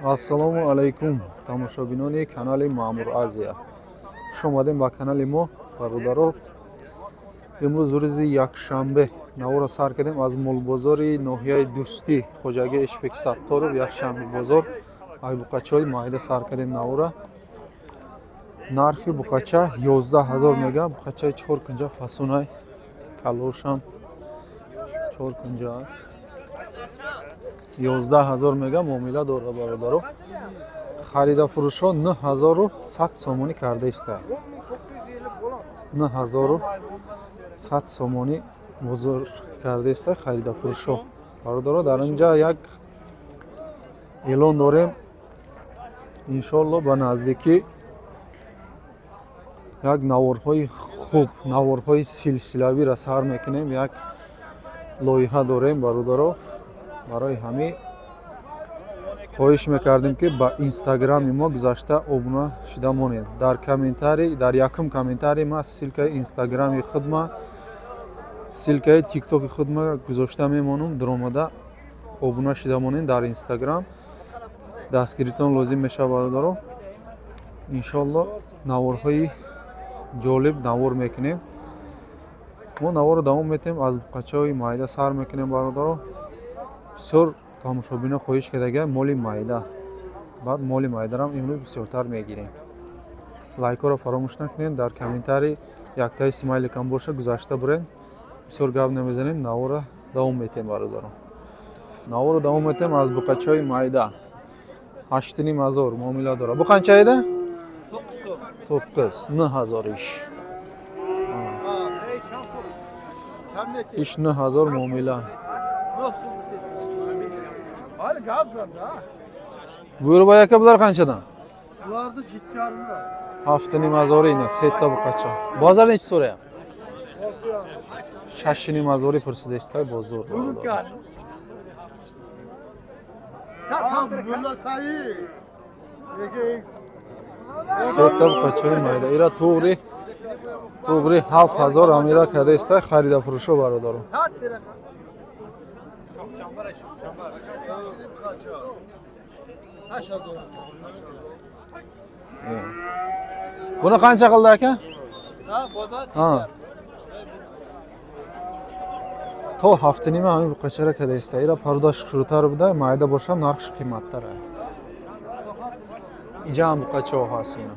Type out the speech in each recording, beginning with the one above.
Ассалому алайкум, тамошобинони канали Маъмур Азия. Хуш омадем ба канали мо, бародаро. Имрӯз рӯзи якшанбе навора сар кардем аз молбозори ноҳияи Дӯстӣ, хоҷагии Эшбек Сатторов, якшанбе бозор. Ай буқачаҳои майда сар кардем навора. Нархи буқача 11 000 мега, буқачаи 4 кунҷа фасонай, калошам 4 кунҷа. 11 000 мега муомила дорад, бародаро. Харида фурӯшҳо 9100 сомонӣ карда иста. 9100 сомонӣ бозор карда иста харида фурӯшҳо. Бародаро, дар инҷа як эълон дорем. Иншоалло ба наздикӣ як наворҳои хуб, наворҳои силсилавиро сар мекунем. Як лоиҳа дорем, бародаро. Барои ҳамин хоҳиш мекардем, ки ба инстаграми мо гузашта обуна шида монед. Дар комментарий, дар якум комментарий ма ссылкаи инстаграми худма, ссылкаи тиктоки худма гузошта мемонам. Дуромада обуна шида монед дар инстаграм. Дастгиритон лозим мешавад, бародаро. Иншоалло наворҳои ҷолиб навор мекунем. Мо наворро давом метиҳем, аз буқачаҳои майда сар мекунем, бародаро. Бисёр тамошобино хоҳиш кардага моли майда. Баъд моли майдарам имрӯз бисёртар мегирем. Лайкҳоро фаромӯш накунед, дар комментарий яктаи смайликам боша гузашта буред. Бисёр гап намезанем, навора давом метиҳем, бародаро. Наворро давом метиҳем аз буқачаҳои майда. 8500 муомила дорад. Бу қанча еда? 9, 9000 иш. Иш 9000 муомила. Buyurba aka, bular qanchadan? Bularni 7,5 da. 7,5 ina, setta buqacha. Bozor nechi so'rayapti? 6,5 pursida ishtay bozor. Setta buqacha mayda. Ира to'g'ri to'g'ri 7000 амира карда isтай харида фурӯшо, бародаро. Buni qancha qildi aka? Ha. То 7,5 ҳамин буқачара карда иста. Ира парdosh хушрӯтар буда, майда бошам нархш қиматтар. Инҷа ҳам буқачаҳо ҳаст ина.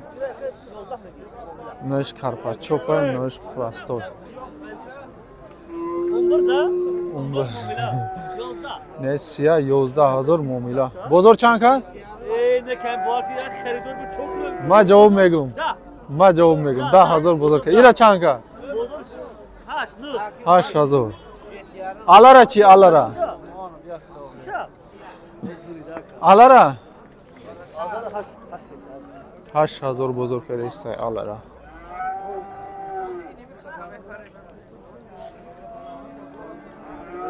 Инош карпачопа, инош простой. 11. Не сия 11 000 муомила. Бозор чанд кард? Ман ҷавоб мегӯм. Ман ҷавоб мегӯм. 10 000 бозор кард. Ира чанд кард? 8000. Алара чи алара? Алара? 8000 бозор карда истай алара.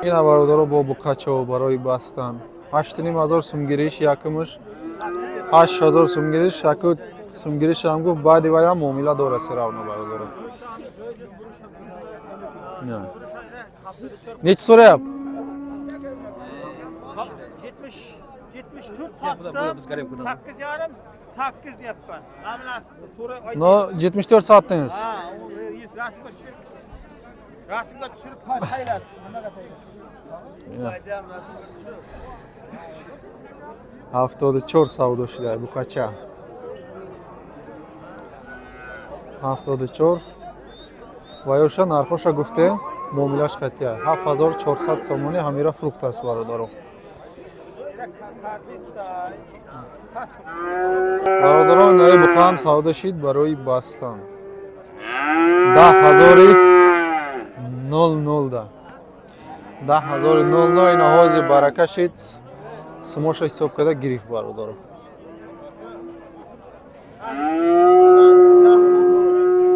Ина бародаро бо буқачаҳо барои бастан. 8500 сумгириш якумш. 8000 сумгириш, яку сумгириш ҳам гуфт, баъди вай ҳам муомила дора серавно, бародаро. Nechi so'rayapti? 74 sotdim. 8,5 8 deyapman. Mana No 74 sotdingiz. Ha, rasmga tushirib. Rasmga tushirib tayladi. Nimaga tayladi? Rasmga tushirib. 74 savdo shida buqacha. 74 ва ёша нархоша гуфте муомилаш қатъия. 7400 сомонӣ ҳамира фурӯхта аст, бародаро. Бародаро, инаи буқа ҳам савдо шид барои бастан. 10 000 да. 10 000 ина ҳози барака шид. Сумоша ҳисоб карда гирифт, бародаро.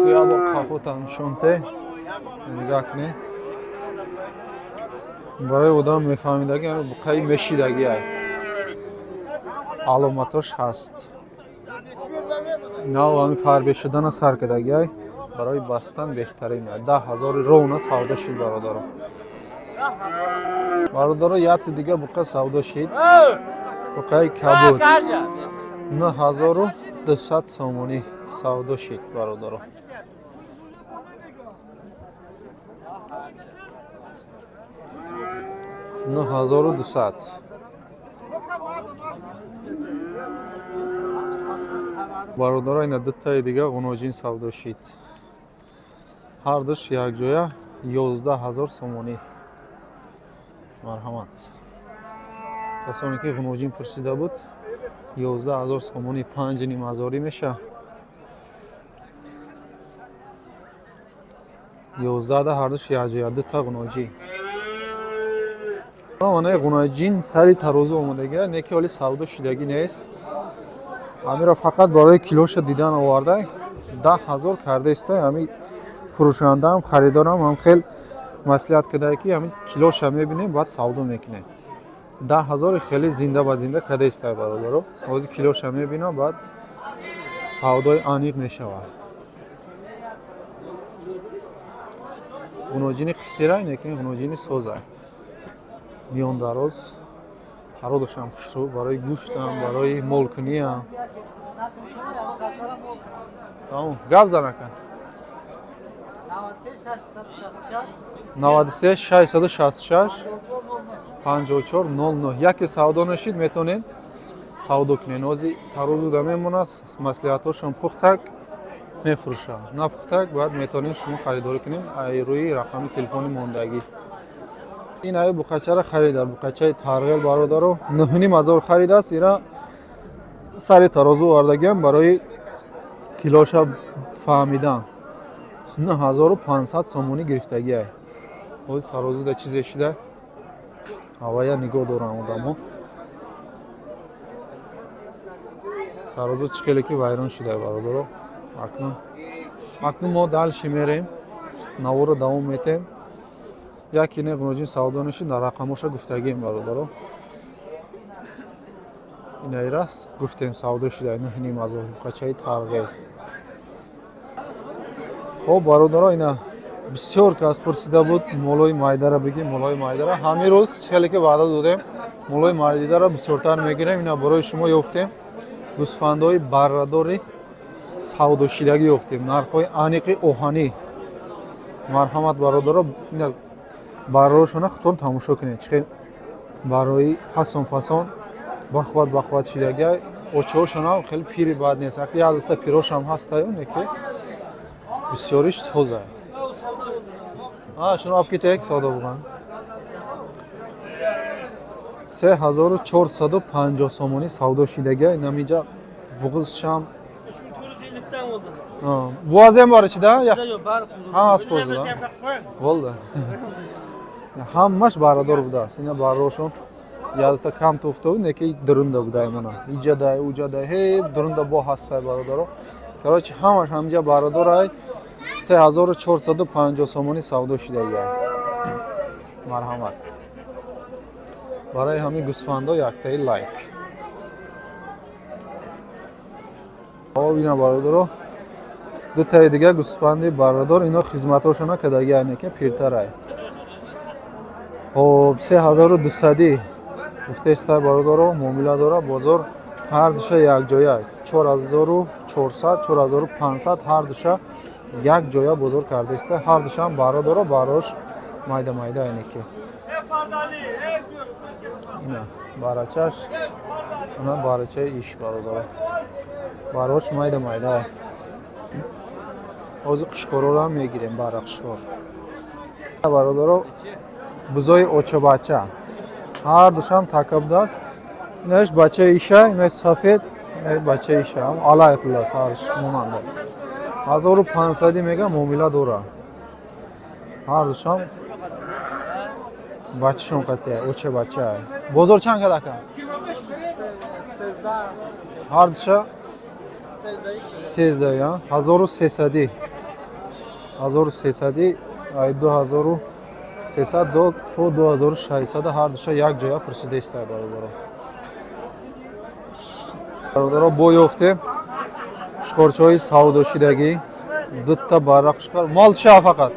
Туябо қафотам нишонте. Нигоҳ кунед. Барои одам мефаҳмидаги буқаи мешидаги ай. Аломатош ҳаст. Нав ҳами фарбе шудана сар кардаги ай. Барои бастан беҳтарин. 10 000 ровно савдо шид, бародаро. Бародаро, яти дига буқа савдо шид. Буқаи кабуд 9200 сомонӣ савдо шид бародаро. 9200. Бародаро ина дутаи дига ғуноҷин савдо шид. Ҳардуш якҷоя 11000 сомонӣ. Марҳамат. Касоне ки ғуноҷин пурсида буд 11000 сомонӣ 5,5 ҳазорӣ меша. 11 ҳардуш якҷоя дута ғуноҷӣ. Манаи ғуноҷин сари тарозу омадагия, не ки ҳоли савдо шидагӣ нест. Ҳамиро фақат барои килоша дидан оварда 10000 кардаиста. Ҳами фурӯшандаам харидорам ҳам хел маслиҳат кардае ки ҳамин килоша мебинем, баъд савдо мекунем. 10000 хеле зинда ба зинда кардаиста бародаро. Ҳозир килоша мебинам, баъд савдои аниқ мешавад. Ғуноҷини қисира, лекин ғуноҷини соза. Миёндароз, пародашам хушрӯ, барои гӯштам, барои молкуниам. Тамом, гап зан ака. 93 666 54 00. Яке савдо нашид, метавонед савдо кунед. Ҳозир тарозуда мемонад, маслиҳатҳошон пухтак мефурӯшад. Напухтак бояд метавонед шумо харидорӣ кунед ай рӯи рақами телефони мондагӣ. Ин аю буқачаро харида, буқачаи тарғел бародаро 9500 харидааст. Ира сари тарозу овардагиам барои килоша фаҳмидан. 9500 сомонӣ гирифтагиай. Ҳозир тарозуда чизе шида, ҳавая нигоҳ дорам одамо. Тарозу чӣ хеле ки вайрон шуда бародаро. Акнун мо дальше мерем, наворо давом метем. Яке не ғуноҷин савдо нашид, дар рақамоша гуфтагием бародаро. Инаи раст гуфтем савдо шида 9500 буқачаи тарғел. Хоб бародаро, ина бисёр кас пурсида буд молои майдара бигӣ, молои майдара. Ҳамин рӯз чӣ хеле ки ваъда додем, молои майдара бисёртар мегирем. Ина барои шумо ёфтем гӯсфандҳои баррадори савдошидагӣ ёфтем, нархҳои аниқи оҳанӣ. Марҳамат бародаро, ина баррарошона худтон тамошо кунед, чӣ хел барои фасон фасон бахват бахват шидагӣ. Очаҳошонам хеле пири бад нест, як дута пирошам ҳастаю, не ки бисёриш соза. Шуно абкитек савдо буган 3450 сомонӣ савдо шидагӣ. Инамиҷа буғизшам буазем бори чида ҳамас қӯзида bo'ldi, ҳамаш барадор будааст. Ина баррошон ядата кам туфту, неки дурунда будай, мана иҷадай уҷадай ҳе дурунда бо ҳастай бародаро. Короче, ҳамаш ҳамиҷа барадорай. 3450 сомонӣ савдо шидагия. Марҳамат, барои ҳамин гӯсфандо яктаи лайк. Ина бародаро, дутаи дига гӯсфанди барадор, ино хизматҳошона кардагия, неки пиртарай. Хоб, 3200 гуфтаистай бародаро, муомила дора бозор. Ҳар душа якҷоя 4400, 4500 ҳар душа якҷоя бозор кардаиста. Ҳар душам барадоро, барош майда майда, неки ина барачаш, ина барачаи иш бародаро, барош майда майда. Ҳозир қушқорорам мегирем, бара қушқор бародаро. Бузои очабача ҳар душам така будааст. Инааш бачаи иша, инааш сафед, бачаи иша алай, хуллас ҳарш монанда. 1500 мега, муомила дора. Ҳар душам бачашон қатия оча бача. Бозор чанд кад ака? Ҳар душа 13, 1300, 1300, ай 2300 то 2600 ҳар душа як ҷоя пурсида истай бародаро. Бародаро, бо ёфтем қушқорчаҳои савдошидагӣ, дута барра қушқор, мол ша фақат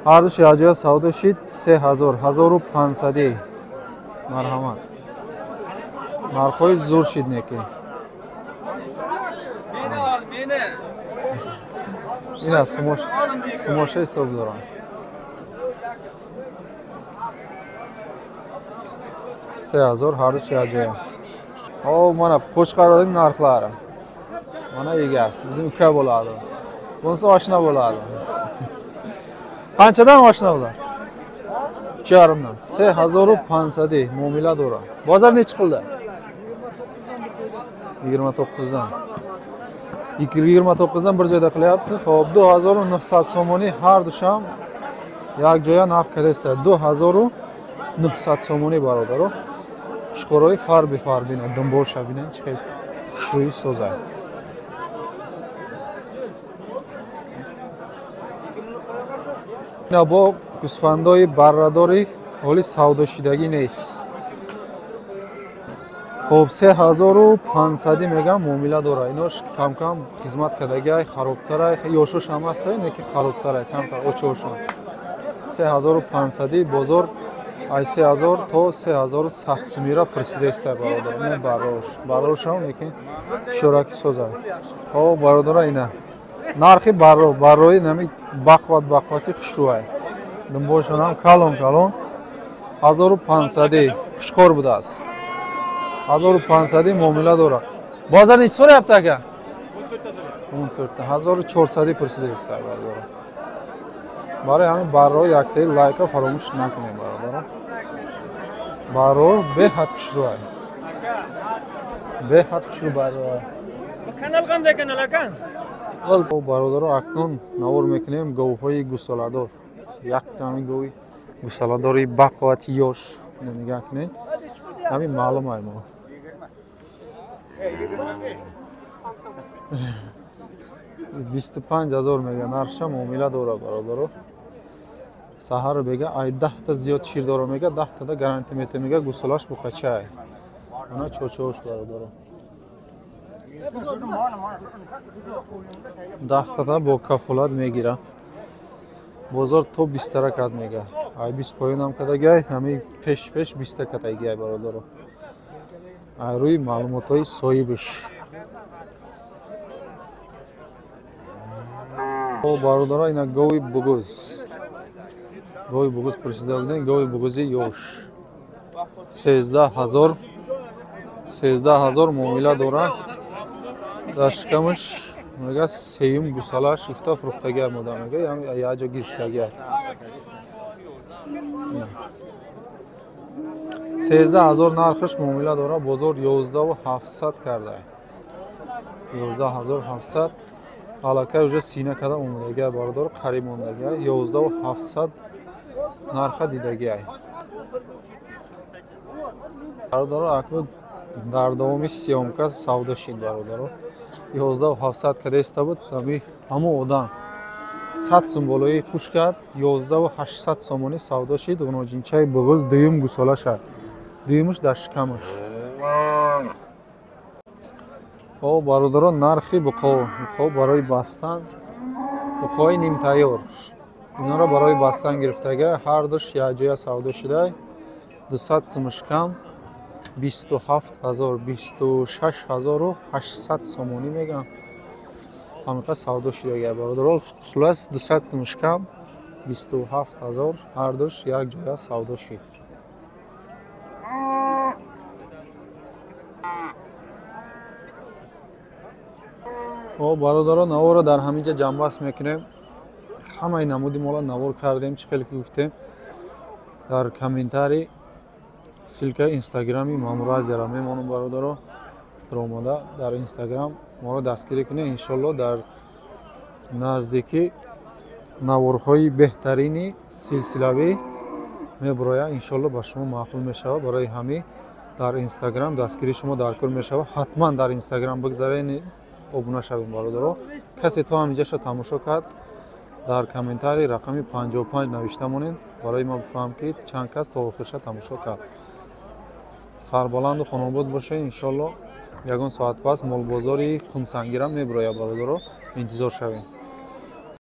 ҳар душ якҷоя савдо шид 3000, 1500. Марҳамат. Нархҳои зур шид неки. Ина сумоша ҳисоб дорам. 3000 ҳар душ якҷоя. О, мана qo'chqorning narxlari. Mana egasi, bizim uka bo'ladi. Bunisi oshna bo'ladi. Qanchadan oshna bular? 3,5dan. 3500 muomala dora. Bozor nechi qildi? 29dan. 29dan bir joyda qilyapti. Xo'p, 2900 somoni har dusham yakjoya narx kelsa 2900 somoni barodaro. Qo'chqoroi farbi farbina, dumbo'sha bina chiqib xushro'yi so'zay. Ина бо гӯсфандои баррадори ҳоли савдошидагӣ нест. Хоб 3500 мегам муомила дора. Инош кам-кам хизмат кардагиай, харобтарай, ёшош ҳам ҳастай, не ки харобтарай, камтар очошон. 3500 бозор ай 3000 то 3100 сумира пурсидаистай бародар. Не барош. Барошам лекин шӯраки созай. Хоб бародара ина. Нархи барро, баррои нами бақват бақвати хушрӯай. Думбошон ҳам калон калон 1500 хушқор будааст. 1500 муомила дора. Бозор нечи so'rayapti aka? 14 1400 пурсидаистай бародара. Барои ҳамин барро яктаи лайка фаромӯш накунед бародара. Барро беҳад хушрӯай. Беҳад хушрӯ барро. Канал qanday kanal aka? Бародаро акнун навор мекунем говҳои гусоладор. Яктами гови гусоладори бақвати ёш. Нигаҳ кунед. Ҳамин маълум ай мо. 25000 мега нархша муомила дора бародаро. Саҳар бега ай 10 та зиёд шир дора мега 10 тада гарантия мета мега гусолаш буқачай. Ана чочош бародаро. 10 тада бо кафолат мегира. Бозор то 20 тара кад мега. Ай 20 поёнам кадагай, ҳами пеш пеш 20 та кадагай бародаро. Ай рӯи маълумотҳои соҳибаш. О бародаро ина гови бугуз. Гови бугуз пурсида будем, гови бугузи ёш. 13000 13000 муомила дора. Дар шикамаш мега сеюм гусалаш уфта фурӯхтагиа мода мега, яҷо гирифтагиа. 13000 нархаш муомила дора, бозор 11700 карда. 11700 аллакай уже сина када омадагиа бародор, қариб мондагиа. 11700 нарха дидагиа. Бародаро акнун дар давоми съёмка савдо шид бародаро. 11700 кадеста буд, ҳамон одам 100 сум болои пуш кард, 11800 сомонӣ савдо шид. Ғуноҷинчаи буғуз дуюм гусола шад. Дуюмаш дар шикамаш. О бародаро нархи буқо, буқо барои бастан, буқои нимтайёр. Инора барои бастан гирифтага, ҳар душ якҷоя савдо шида. 200 сумаш кам. 27000, 26800 сомонӣ мегам. Ҳамиқа савдо шидага бародаро. Хулас 200 сумаш кам 27000 ҳар душ як ҷоя савдо шид. О бародаро наворро дар ҳамин ҷа ҷамъбаст мекунем. Ҳамаи намуди мола навор кардем, чӣ хеле ки гуфтем. Дар комментарий ссылкаи инстаграми Мамуразияро мемонам бародаро. Омода дар инстаграм моро дастгирӣ кунед. Иншолло дар наздикӣ наворҳои беҳтарини силсилавӣ мебирояд. Иншолло ба шумо маъқул мешавад. Барои ҳамин дар инстаграм дастгирии шумо даркор мешавад. Ҳатман дар инстаграм бигзаред, обуна шавед бародаро. Касе то ҳаминҷаша тамошо кард, дар комментарий рақами 55 навишта монед, барои ма бифаҳам ки чанд кас то охирша тамошо кард. Сарбаланду хонобод бошед. Иншолло ягон соат пас молбозори Хумсангира мебирояд бародаро. Интизор шавед.